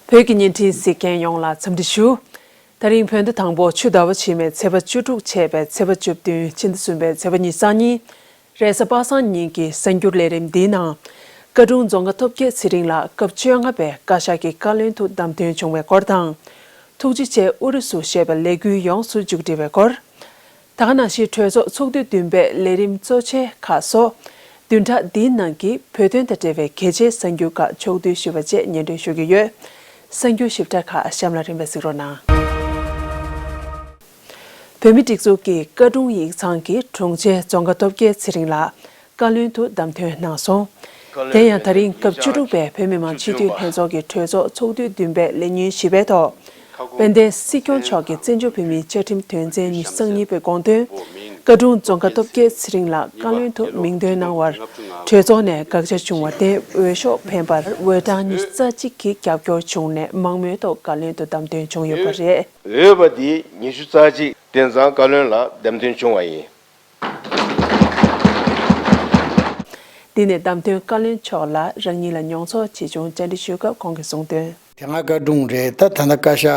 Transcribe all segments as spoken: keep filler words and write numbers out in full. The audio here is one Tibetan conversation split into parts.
བོད་ཀྱི་བརྙན་འཕྲིན་གཟིགས་མཁན་ཡོངས་ལ་འཚམས་འདྲི་ཞུ། ད་རིང་བོད་ཟླ་དང་པོ་ཆུ་ཟླ་བ་ཕྱི་མའི་ཚེས་པ་བཅུ་དྲུག་ཆད་པའི་ཚེས་པ་བཅུ་བདུན་ཕྱི་ཟླ་གསུམ་པའི་ཚེས་པ་ཉི་ཤུ་རྩ་གཉིས། རེས་གཟའ་པ་སངས་ཉིན་གྱི་གསར་འགྱུར་ལས་རིམ་འདིའི་ནང་། བཀའ་དྲུང་རྫོང་དགའ་སྟོབས་རྒྱལ་ཚེ་རིང་ལགས་སྐབས་བཅོ་ལྔ་པའི་བཀའ་ཤག་གི་བཀའ་བློན་དུ་བདམས་ཐོན་བྱུང་བའི་སྐོར་དང་། ཐུགས་རྗེ་ཆེ་ཨུ་རུ་སུ་ཞེས་པའི་ལས་འགུལ་ཡོངས་སུ་མཇུག་སྒྲིལ་བའི་སྐོར། ད་ག་ནང་བཞིན་གྲོས་ཚོགས་ཚོགས་དུས་བདུན་པའི་ལས་རིམ་གཙོ་ཆེ་ཁག་སོགས། བདུན་ཕྲག་འདིའི་ནང་གི་བོད་དོན་དང་འབྲེལ་བའི་གལ་ཆེའི་གསར་འགྱུར་ཁག་ཕྱོགས་བསྡུས་ཞུས་པ་བཅས་སྙན་སྒྲོན་ཞུ་གི་ཡོད། གསར་འགྱུར་ཞིབ་ཕྲ་ཁག་གཤམ་ལ་རིམ་པས་གཟིགས་རོགས་གནང་། བོད་མིའི་སྒྲིག་འཛུགས་ཀྱི་བཀའ་དྲུང་ཡིག་ཚང་གི་དྲུང་ཆེ་རྫོང་དགའ་སྟོབས་རྒྱལ་ཚེ་རིང་ལགས་བཀའ་བློན་དུ་བདམས་ཐོན་གནང་སོང་། དེ་ཡང་ད་རིང་སྐབས་བཅུ་དྲུག་པའི་བོད་མི་མང་སྤྱི་འཐུས་ལྷན་ཚོགས་ཀྱི་གྲོས་ཚོགས་ཚོགས་དུས་བདུན་པའི་ལས་ཉིན་བཞི་པའི་ཐོག་དཔལ་ལྡན་སྲིད་སྐྱོང་མཆོག་གིས་བཙན་བྱོལ་བོད་མིའི་བཅའ་ཁྲིམས་དོན་ཚན་ཉི་ཤུ་རྩ་གཉིས་པའི་དགོངས་དོན། བཀའ་དྲུང་རྫོང་དགའ་སྟོབས་རྒྱལ་ཚེ་རིང་ལགས་བཀའ་བློན་དུ་མིང་འདོན་གནང་བར་གྲོས་ཚོགས་ནས་དགག་བྱ་བྱུང་བར་བརྟེན་འོས་ཤོག་འཕེན་པར་འོས་གྲངས་ཉི་ཤུ་རྩ་གཅིག་གི་རྒྱབ་སྐྱོར་བྱུང་ནས་མང་མོས་ཐོག་བཀའ་བློན་དུ་བདམས་ཐོན་བྱུང་ཡོད་པ་རེད། འོས་པ་འདི་ཉི་ཤུ་རྩ་གཅིག་བསྟན་ཙང་བཀའ་བློན་ལ་བདམས་ཐོན་བྱུང་བ་ཡིན། འདི་ནས་བདམས་ཐོན་བཀའ་བློན་མཆོག་ལ་རང་ཉིད་ལ་མྱོང་ཚོར་ཇི་བྱུང་བཅར་འདྲི་ཞུས་སྐབས་ཁོང་གིས་གསུངས་དོན། དེ་སྔ་བཀའ་དྲུང་རེད། ད་ད་ལྟ་བཀའ་ཤག་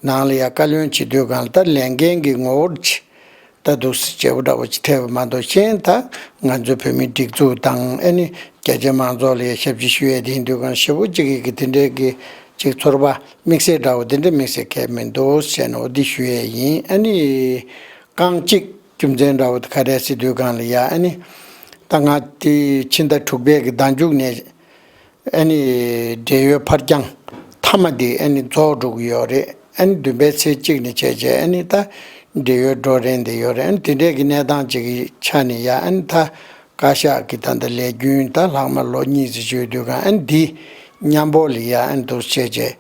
ནང་ལ་ཡ་བཀའ་བློན་བྱེད་དུས་སྒང་ལ་ད་ལས་འགན་གྱི་ངོ་བོར་ཅི་ད་འདུག་སེ་བྱེད་པ་འདྲ་བོ་ཅིག་ཐེབས་པ་མ་གཏོགས་གཞན་ད་ང་ཚོ་བོད་མིའི་སྒྲིག་འཛུགས་དང་ཨ་ནི་རྒྱ་ཆེ་མང་ཚོགས་ལ་ཡ་ཞབས་ཕྱི་ཞུ་ཡས་དེ་ཡིན་དུས་སྒང་ཞེ་པོ་ཅིག་གི་དེ་འདྲའི་གི་ཅིག་ཚོར་བ་དམིགས་བསལ་འདྲ་བོ་དེ་འདྲ་དམིགས་བསལ་གང་ཡང་མི་འདུག་ཟེར་ནས་འོ་འདི་ཞུ་ཡས་ཡིན། ཨ་ནི་རྐང་གཅིག་རྒྱུ་མཚན་འདྲ་བོ་དེ་ག་རེ་ཟེར་དུས་སྒང་ལ་ཡ་ཨ་ནི་ད་ང་དེ་ཕྱི་ཟླ་དྲུག་པའི་གི་ཟླ་མཇུག་ནས་ཨ་ནི་འབྲེལ་ཡོད་ཕར་འགྱངས་མཐའ་མ་དེ་ཨ་ནི་རྫོགས་འགྲོ་གི་ཡོད་རེད། ཨ་ནི་བདུན་པའི་ཚེས་གཅིག་ནས་བྱས་རྗེས་ཨ་ནི་ད་འབྲེལ་ཡོད་འགྲོ་རན་དེ་ཡོད་རེད། ཨ་ནི་དེ་འདྲའི་གི་གནས་སྟངས་ཅིག་གི་ཆ་ནས་ཡ་ཨ་ནི་ད་བཀའ་ཤག་གི་ད་ལྟ་ལས་རྒྱུན་ད་ལྷག་མ་ལོ་གཉིས་ཙམ་བཞུགས་དུས་སྒང་ཨ་ནི་འདི་མཉམ་པོ་ལ་ཡ་ཨ་ནི་འདུག་སེ་བྱས་རྗེས།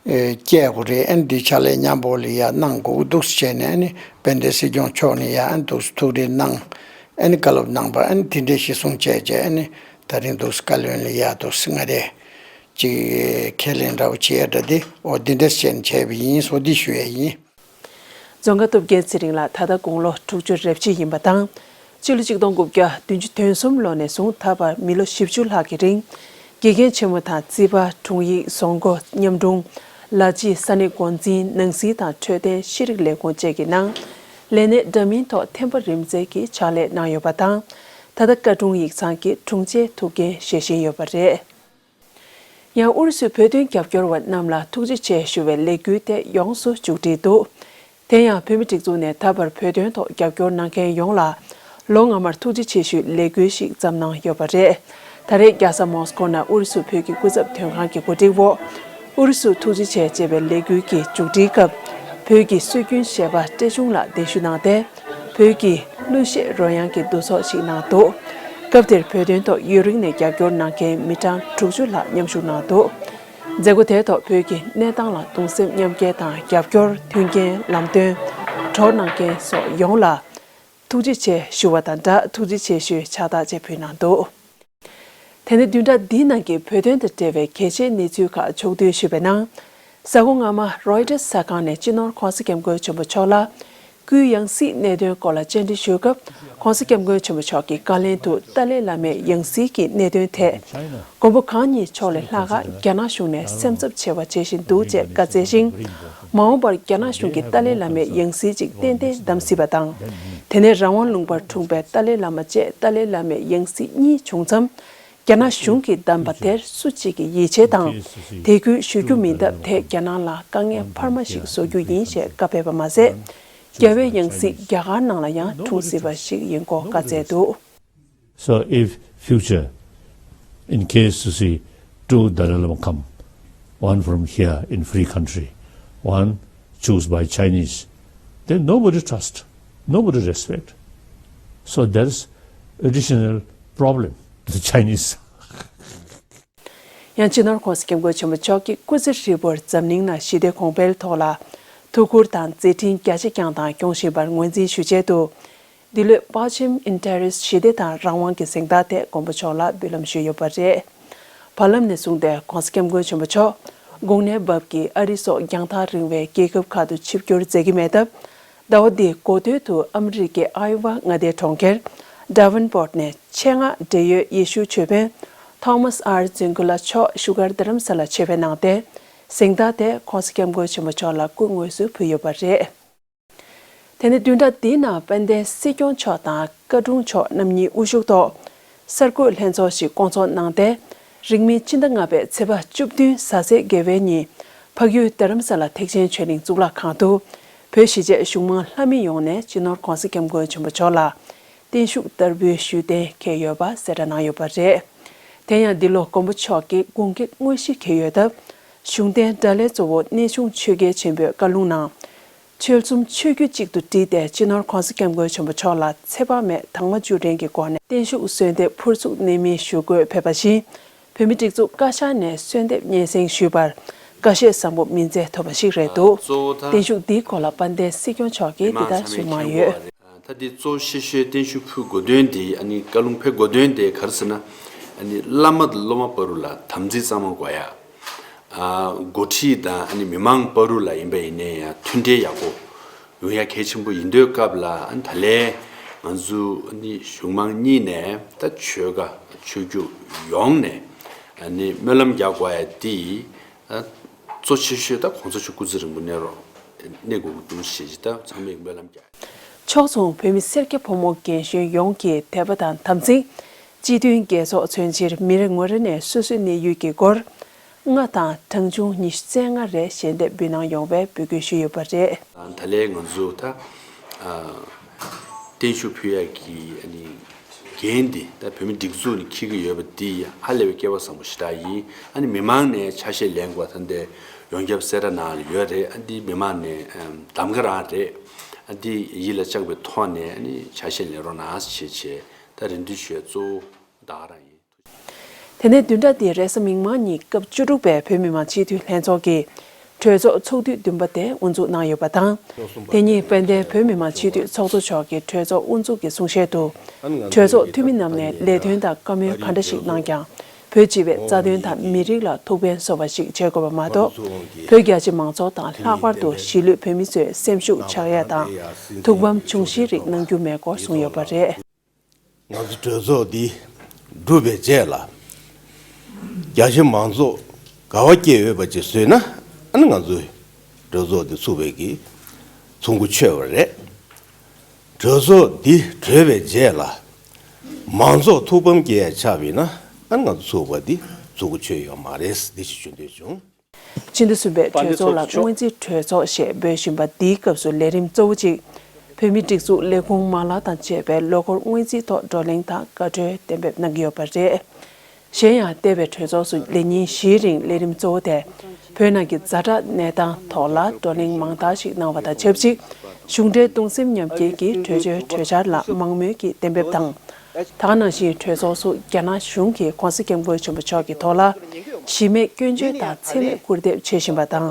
ཨེ་བསྐྱལ་དགོས་རེད། ཨ་ནི་འདི་ཕྱག་ལས་མཉམ་པོ་ལ་ཡ་གནང་དགོས་འདུག་ཟེར་ནས་ཨ་ནི་དཔལ་ལྡན་སྲིད་སྐྱོང་མཆོག་ནས་ཡ་ཨ་ནི་འདུག་སེ་ཐུགས་རེ་གནང་། ཨ་ནི་བཀའ་སློབ་གནང་བ་ཨ་ནི་དེ་འདྲའི་གཞི་བཟུང་བྱས་རྗེས་ཨ་ནི་ད་རིང་འདུག་སེ་བཀའ་བློན་ལ་ཡ་འདུག་སེ་ང་རེ་ཅིག་ཁས་ལེན་འདྲ་བོ་བྱེད་ཡ་འདྲ་དེ་འོ་དེ་འདྲ་བྱས་ནས་བྱས་པ་ཡིན་སོ་འདི་ཞུ་ཡ་ཡིན། རྫོང་དགའ་སྟོབས་རྒྱལ་ཚེ་རིང་ལགས་ད་ལྟ་དགུང་ལོ་དྲུག་ཅུ་རེ་བཞི་ཡིན་པ་དང་། སྤྱི་ལོ་གཅིག་སྟོང་དགུ་བརྒྱ་བདུན་ཅུ་དོན་གསུམ་ལོ་ནས་བཟུང་ད་བར་མི་ལོ་བཞི་བཅུ་ལྷག་གི་རིང་། དགེ་རྒན་ཆེན་མོ་དང་རྩིས་པ། དྲུང་ཡིག་བཟོ་འགོ། མཉམ་དྲུང་། ལ་སྤྱི། ས་གནས་འགོ་འཛིན། ནང་སྲིད་དང་འཕྲོད་བསྟེན་ཤེས་རིག་ལས་ཁུངས་བཅས་ཀྱི་ནང་། ལས་གནས་འདྲ་མིན་ཐོག་ཐེམ་པ་རིམ་འཛེགས་ཀྱི་ཕྱག་ལས་གནང་ཡོད་པ་དང་། ད་ལྟ་བཀའ་དྲུང་ཡིག་ཚང་གི་དྲུང་ཆེ་ཐུགས་འགན་བཞེས་བཞིན་ཡོད་པ་རེད། ཡང་ཨུ་རུ་སུའི་བོད་དོན་རྒྱབ་སྐྱོར་བ་རྣམས་ལ་ཐུགས་རྗེ་ཆེ་ཞུ་བའི་ལས་འགུལ་དེ་ཡོངས་སུ་མཇུག་སྒྲིལ་འདུག་དེ་ཡང་བོད་མི་སྒྲིག་འཛུགས་ནས་ད་བར་བོད་དོན་ཐོག་རྒྱབ་སྐྱོར་གནང་མཁན་ཡོངས་ལ་ལོ་སྔ་མར་ཐུགས་རྗེ་ཆེ་ཞུའི་ལས་འགུལ་ཞིག་བརྩམས་གནང་ཡོད་པ་རེད། ད་རེས་རྒྱལ་ས་མོ་སི་ཀོ་ནང་ཨུ་རུ་སུ་བོད་ཀྱི་སྐུ་ཚབ་དོན་ཁང་གི་གོ་སྒྲིག་འོག་ཨུ་རུ་སུ་ཐུགས་རྗེ་ཆེ་ཅེས་པའི་ལས་འགུལ་གྱི་མཇུག་སྒྲིལ་སྐབས། བོད་ཀྱི་སྲོལ་རྒྱུན་གཞས་པ་བཀྲས་ཆུང་ལགས་གདན་ཞུ་གནང་སྟེ། བོད་ཀྱི་གླུ་གཞས་རོལ་དབྱངས་ཀྱི་འདུ་ཚོགས་ཤིག་གནང་འདུག་སྐབས་དེར་བོད་དོན་ཐོག་ཡུན་རིང་ནས་རྒྱབ་སྐྱོར་གནང་མཁན་མི་གྲངས་དྲུག་ཅུ་ལྷག་མཉམ་ཞུགས་གནང་འདུག་མཛད་སྒོ་དེའི་ཐོག་བོད་ཀྱི་གནས་སྟངས་ལ་གདུང་སེམས་མཉམ་སྐྱེད་དང་རྒྱབ་སྐྱོར། མཐུན་རྐྱེན། ལམ་སྟོན། གྲོགས་གནང་མཁན་སོགས་ཡོངས་ལ་ཐུགས་རྗེ་ཆེ་ཞུ་བ་དང་སྦྲགས། ཐུགས་རྗེ་ཆེ་ཞུའི་ཕྱག་རྟགས་བཅས་ཕུལ་གནང་འདུག་དེ་ནས་བདུན་ཕྲག་འདིའི་ནང་གི་བོད་དོན་དང་འབྲེལ་བའི་གལ་ཆེའི་གནས་ཚུལ་ཁག་ཕྱོགས་བསྡུས་ཞུས་པའི་ནང་། གཟའ་འཁོར་སྔ་མ་རོའི་ཊར་གསར་ཁང་ནས་སྤྱི་ནོར་༧གོང་ས་༧སྐྱབས་མགོན་ཆེན་པོ་མཆོག་ལ། སྐུའི་ཡང་སྲིད་གནད་དོན་སྐོར་ལ་བཅར་འདྲི་ཞུས་སྐབས། ༧གོང་ས་༧སྐྱབས་མགོན་ཆེན་པོ་མཆོག་གིས་བཀའ་ལན་དུ་ཏཱ་ལའི་བླ་མའི་ཡང་སྲིད་ཀྱི་གནད་དོན་ཐད། མགོན་པོ་གང་ཉིད་མཆོག་ལས་ལྷག་ག་རྒྱ་ནག་གཞུང་ནས་སེམས་འཚབ་ཆེ་བ་བྱེད་བཞིན་འདུག་ཅེས་བཀའ་སྩལ་ཞིང་། མ་འོངས་པར་རྒྱ་ནག་གཞུང་གིས་ཏཱ་ལའི་བླ་མའི་ཡང་སྲིད་ཅིག་ཏན་ཏན་བདམས་སྲིད་པ་དང་། དེ་ནས་རང་དབང་ལུང་པར་འཁྲུངས་པའི་ཏཱ་ལའི་བླ་མ་བཅས་ཏཱ་ལའི་བླ་མའི་ཡང་སྲིད་གཉིས་བྱུང་མཚམས། རྒྱ་ནག་གཞུང་གིས་བདམས་པ་དེར་སུ་གཅིག་གིས་ཡིད་ཆེས་དང་དད་གུས་ཞུ་རྒྱུ་མིན་སྟབས་དེས་རྒྱ་ནག་ལ་དཀའ་ངལ་འཕར་མ་ཞིག་བཟོ་རྒྱུ་ཡིན་ཞེས་བཀའ་ཕེབས་པ་མ་ཟད། རྒྱལ་བའི་ཡང་སྲིད་རྒྱ་གར་ནང་ལ་ཡང་འཁྲུངས་སྲིད་པ་ཞིག་ཡིན་སྐོར་བཀའ་སྩལ་འདུག So if future, in case you see two Dalai Lama come, one from here in free country, one choose by Chinese, then nobody trust, nobody respect. So there's additional problem to the Chinese. ཡང་སྤྱི་ནོར་༧གོང་ས་༧སྐྱབས་མགོན་ཆེན་པོ་མཆོག་གིས་སྐུ་ཚེ་ཧྲིལ་པོར་འཛམ་གླིང་ནང་ཞི་བདེ་གོང་འཕེལ་ཐོག་ལ་ཐུགས་ཁུར་དང་མཛད་འཕྲིན་རྒྱ་ཆེ་བསྐྱངས་དང་སྐྱོང་བཞིན་པར་ངོས་འཛིན་ཞུ་ཆེད་དུ། འདི་ལོའི་པ་ཆེམ་ཨིན་ཏེ་རེས་ཞི་བདེ་དང་རང་དབང་གི་གཟེངས་རྟགས་དེ་མགོན་པོ་མཆོག་ལ་འབུལ་ལམ་ཞུས་ཡོད་པ་རེད། བར་ལམ་ནས་བཟུང་སྟེ་༧གོང་ས་༧སྐྱབས་མགོན་ཆེན་པོ་མཆོག་དགུང་ནའི་རྦབ་ཀྱིས་ཨ་རི་སོགས་རྒྱང་ཐག་རིང་བའི་རྒྱལ་ཁབ་ཁག་ཏུ་ཆིབས་བསྒྱུར་མཛད་ཀྱི་མེད་སྟབས། ཟླ་བ་འདིའི་འགོ་སྟོད་དུ་ཨ་མི་རི་ཀའི་ཨའི་ཝ་མངའ་སྡེའི་གྲོང་ཁྱེར་ཌ་ཝན་པོར་ཊ་ནས་ཆེད་མངགས་འབྲེལ་ཡོད་ཡེ་ཤུའི་ཆོས་དཔོན་ཐོ་མཱས་ཨར་ཛུན་ཀུ་ལ་མཆོག་བཞུགས་སྒར་རྡ་རམ་ས་ལར་ཆེད་ཕེབས་གནང་སྟེ། གཟེངས་རྟགས་དེ་༸གོང་ས་༸སྐྱབས་མགོན་ཆེན་པོ་མཆོག་ལ་སྐུ་དངོས་སུ་ཕུལ་ཡོད་པ་རེད། དེ་ནས་བདུན་ཕྲག་འདིའི་ནང་དཔལ་ལྡན་སྲིད་སྐྱོང་མཆོག་དང་བཀའ་དྲུང་མཆོག་རྣམ་གཉིས་དབུ་བཞུགས་ཐོག་གསར་འགོད་ལྷན་ཚོགས་ཤིག་བསྐོང་ཚོགས་གནང་སྟེ། རིང་མིན་ཕྱི་ཟླ་ལྔ་པའི་ཚེས་པ་བཅུ་བདུན་གཟའ་ཚེས་བརྒྱད་པའི་ཉིན་འཕགས་ཡུལ་རྡ་རམ་ས་ལ་ཐེག་ཆེན་ཆོས་གླིང་གཙུག་ལག་ཁང་དུ། བོད་གཞིས་བྱེས་གཞུང་མང་ལྷ་མི་ཡོངས་ནས་སྤྱི་ནོར་༸གོང་ས་༸སྐྱབས་མགོན་ཆེན་པོ་མཆོག་ལ་བརྟན་བཞུགས་བསྟར་འབུལ་ཞུས་གཏན་འཁེལ་ཡོད་པ་གསལ་བསྒྲགས་གནང་ཡོད་པ་རེད། དེ་ཡང་འདི་ལོ་མགོན་པོ་མཆོག་གི་དགུང་ཀེག་དངོས་གཞི་འཁེལ་ཡོད་སྟབས། གཞུང་བསྟེན་དགྲ་ལྷའི་གཙོ་བོ་གནས་ཆུང་ཆོས་རྒྱལ་ཆེན་པོས་བཀའ་ལུང་ནང་། ཆོལ་གསུམ་ཆོས་བརྒྱུད་གཅིག་ཏུ་བསྒྲིལ་ཏེ་སྤྱི་ནོར་༸གོང་ས་༸སྐྱབས་མགོན་ཆེན་པོ་མཆོག་ལ་ཚེ་དཔག་མེད་དྭངས་མ་བཅུད་ལེན་གྱི་སྒོ་ནས་བརྟན་བཞུགས་གསོལ་འདེབས་ཕུར་ཚུགས་གནད་སྨིན་ཞུ་དགོས་ཕེབས་པ་བཞིན། བོད་མིའི་སྒྲིག་འཛུགས་བཀའ་ཤག་ནས་གསོལ་འདེབས་སྙན་སེང་ཞུས་པར་དགའ་བཞེས་བཟང་པོ་མིན་ཚད་ཐོབ་པ་ཞིག་རེད་འདུག་གཙོ་བོ་དང་། བརྟན་བཞུགས་འདིའི་སྐོར་ལ་དཔལ་ལྡན་སྲིད་སྐྱོང་མཆོག་གིས་འདི་ལྟར་གསུངས་གནང་ཡོད། ད་འདི་གཙོ་ཆེ་ཤོས་བརྟན་བཞུགས་ཕུལ་དགོས་དོན་དེ་ཨ་ནི་བཀའ་ལུང་ཕེབས་དགོས་དོན་དེ་ག་རེ་ཟེར་ན། ཨ་ནི་བླ་མ་དང་སློབ་མ་བར་དུ་ལ་དམ་ཚིག་གཙང་མ་དགོས་ཡ། ཨ་འགོ་ཁྲིད་དང་ཨ་ནི་མི་མང་བར་དུ་ལ་ཡིན་པ་ཡིན་ནའི་ཡང་མཐུན་འབྲེལ་ཡག་པོ་ཡོང་ཡ་གལ་ཆེན་པོ་ཡིན་དུས་སྐབས་ལ། ཨ་ནི་ད་ལན་ང་ཚོ་ཨ་ནི་གཞུང་མང་གཉིས་ནས་ད་ཆོལ་ཁ་ཆོས་བརྒྱུད་ཡོངས་ནས་ཨ་ནི་སྨོན་ལམ་རྒྱག་དགོས་ཡ་དེ། ཨ་གཙོ་ཆེ་ཤོས་ད་གོང་ས་མཆོག་སྐུ་ཚེ་རིང་པོ་གནས་རོགས་གནས་དགོས་ཀྱི་འདུག་ཞེས་ད་ཚང་མས་སྨོན་ལམ་རྒྱག་ཕྱོགས་མཚུངས་བོད་མི་སེར་སྐྱ་ཕོ་མོ་རྒན་གཞོན་ཡོངས་ཀྱིས་དད་པ་དང་དམ་ཚིག་སྤྱི་མཐུན་རྒྱལ་ཚོགས་མཚོན་ཕྱིར་མི་རེ་ངོ་རེ་ནས་སོ་སོའི་གནས་ཡུལ་གྱི་སྒོར་ལྔ་དང་གྲངས་ཆུང་ཉི་ཤུ་རྩ་ལྔ་རེ་ཞལ་འདེབས་འབུལ་གནང་ཡོང་བའི་འབོད་སྐུལ་ཞུས་ཡོད་པ་རེད། ད་ལན་ང་ཚོ་ད་ཨ་བརྟན་བཞུགས་ཕུལ་ཡག་གི་ཨ་ནི་འགན་འདི་ད་བོད་མི་སྒྲིག་འཛུགས་ནས་འཁྱེར་གྱི་ཡོད་པ་འདི་ཧ་ལས་པའི་སྐལ་བ་བཟང་པོ་ཞེ་དྲག་ཡིན། ཨ་ནི་མི་མང་ནས་ཆ་ཤས་ལེན་དགོས་ད་འདི་ཡོངས་ཁྱབ་གསལ་བསྒྲགས་གནང་ཡོད་རེད། ཨ་འདི་མི་མང་ནས་ཨམ་གདམ་ག་རང་རེད། ཨ་འདི་ཡིད་ལ་བཅངས་པའི་ཐོག་ནས་ཨ་ནི་ཆ་ཤས་ལེན་རོགས་གནང་ཞེས་བྱས་ད་རེ་འདུན་ཞུ་ཡ་གཙོ་བོ་ད་ག་རང་ཡིན། དེ་ནས་བདུན་ཕྲག་འདིའི་རེས་གཟའ་མིག་དམར་ཉིན་སྐབས་བཅུ་དྲུག་པའི་བོད་མི་མང་སྤྱི་འཐུས་ལྷན་ཚོགས་ཀྱི་གྲོས་ཚོགས་ཚོགས་དུས་བདུན་པ་དེ་དབུ་འཛུགས་གནང་ཡོད་པ་དང་། དེ་ཉིན་དཔལ་ལྡན་བོད་མི་མང་སྤྱི་འཐུས་ཚོགས་གཙོ་མཆོག་གིས་གྲོས་ཚོགས་དབུ་འཛུགས་ཀྱི་གསུང་བཤད་དུ། གྲོས་ཚོགས་འཐུས་མི་རྣམས་ནས་ལས་དོན་དང་བཀའ་མོལ་ག་འདྲ་ཞིག་གནང་ཀྱང་། བོད་སྤྱི་པའི་རྩ་དོན་དང་མི་རིགས་ལ་ཐུགས་ཕན་གསོ་བ་ཞིག་བྱེད་དགོས་པ་མ་གཏོགས། བོད་རྒྱ་ཆེ་མང་ཚོགས་དང་ལྷག་པར་དུ་གཞིས་ལུས་བོད་མི་ཚོའི་སེམས་ཤུགས་ཆག་ཡ་དང་། ཐུགས་ཕམ་འབྱུང་གཞིའི་རིགས་གནང་རྒྱུ་མེད་སྐོར་གསུངས་ཡོད་པ་རེད། ང་ཚོ་གྲོས་ཚོགས་འདི་གྲུབ་པའི་རྗེས་ལ། རྒྱ་ཆེ་མང་ཚོགས་དགའ་བ་སྐྱེ་འོས་པ་ཅིག་བཟོས་ན། ཨ་ནི་ང་ཚོའི་གྲོས་ཚོགས་འདི་ཚུགས་པའི་གི་ཚོགས་འགོ་ཆོད་པ་རེད། གྲོས་ཚོགས་འདི་གྲུབ་པའི་རྗེས་ལ། མང་ཚོགས་ཐུགས་ཕམ་སྐྱེ་ཡ་ཆགས་པ་ཡིན་ན། ཨ་ནི་ང་ཚོ་ཚུགས་པ་འདི་ཚོགས་འགོ་ཆོད་ཡོད་མ་རེད། འདི་ཞིག་ཞུ་འདོད་བྱུང་། ཕྱི་ཟླ་གསུམ་པའི་གྲོས་ཚོགས་ལ་སྔོན་རྩིས་གྲོས་ཚོགས་ཞེས་འབོད་བཞིན་པ་འདིའི་སྐབས་སུ་ལས་རིམ་གཙོ་བོ་གཅིག་བོད་མིའི་སྒྲིག་འཛུགས་ལས་ཁུངས་མ་ལག་དང་བཅས་པའི་ལོ་འཁོར་སྔོན་རྩིས་ཐོག་བགྲོ་གླེང་དང་བཀའ་འཁྲོལ་གཏན་འབེབས་གནང་གི་ཡོད་པ་རེད། གཞན་ཡང་འདས་པའི་གྲོས་ཚོགས་སུ་ལས་ཉིན་བཞིའི་རིང་ལས་རིམ་གཙོ་བོ་དེ། བོད་ནང་གི་ཛ་དྲག་གནས་སྟངས་ཐོག་ལ་བགྲོ་གླེང་མང་དག་ཞིག་གནང་བ་དང་ཆབས་ཅིག་གཞུང་འབྲེལ་གདུང་སེམས་མཉམ་སྐྱེད་ཀྱི་གྲོས་ཆོད་གྲོས་འཆར་ལ་མང་མོས་ཀྱིས་གཏན་འབེབས་དང་། ད་ག་ནང་བཞིན་གྲོས་ཚོགས་སུ་རྒྱ་ནག་གཞུང་གིས་༸གོང་ས་༸སྐྱབས་མགོན་ཆེན་པོ་མཆོག་གི་ཐོག་ལ་གཞི་མེད་སྐྱོན་བརྗོད་དང་མཚན་སྨད་སྐུར་འདེབས་བྱེད་བཞིན་པ་དང་།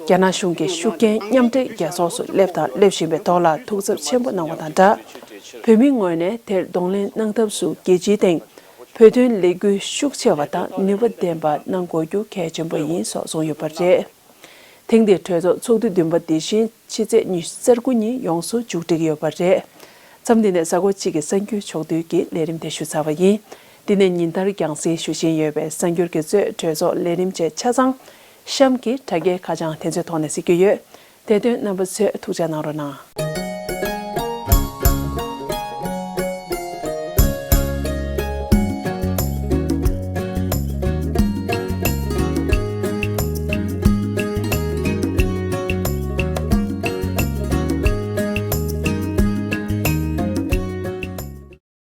རྒྱ་ནག་གཞུང་གི་ཤུགས་རྐྱེན་མཉམ་འབྲེལ་རྒྱལ་ཚོགས་སུ་སླེབས་དང་སླེབས་བཞིན་པའི་ཐོག་ལ་ཐུགས་འཚབ་ཆེན་པོ་གནང་བ་དང་སྦྲགས། བོད་མིའི་ངོས་ནས་དེར་གདོང་ལེན་གནང་ཐབས་སུ་རྒྱལ་སྤྱིའི་སྟེང་བོད་དོན་ལས་འགུལ་ཤུགས་ཆེ་བ་དང་ནུས་པ་ལྡན་པ་གནང་དགོས་རྒྱུ་གལ་ཆེན་པོ་ཡིན་སོགས་གསུངས་ཡོད་པ་རེད། ཐེངས་འདིའི་གྲོས་ཚོགས་ཚོགས་དུས་བདུན་པ་འདི་བཞིན་ཕྱི་ཚེས་ཉི་ཤུ་རྩ་དགུ་ཉིན་ཡོངས་སུ་མཇུག་སྒྲིལ་གྱི་ཡོད་པ་རེད། མཚམས་འདི་ནས་གཟའ་འཁོར་གཅིག་གི་གསར་འགྱུར་ཕྱོགས་བསྡུས་ཀྱི་ལས་རིམ་དེ་ཞུ་ཚར་བ་ཡིན། འདི་ནས་ཉིན་ལྟར་རྒྱང་སྲིང་ཞུ་བཞིན་ཡོད་པའི་གསར་འགྱུར་གྱི་གཙོས་གྲོས་ཚོགས་ལས་རིམ་བཅས་ཆ་ཚང་གཤམ་གྱི་དྲ་རྒྱའི་ཁ་བྱང་དེ་ཚོའི་ཐོག་ནས་གཟིགས་རྒྱུ་ཡོད། དེ་དོན་རྣམ་པ་ཚོས་ཐུགས་འཇགས་གནང་རོགས་གནང་།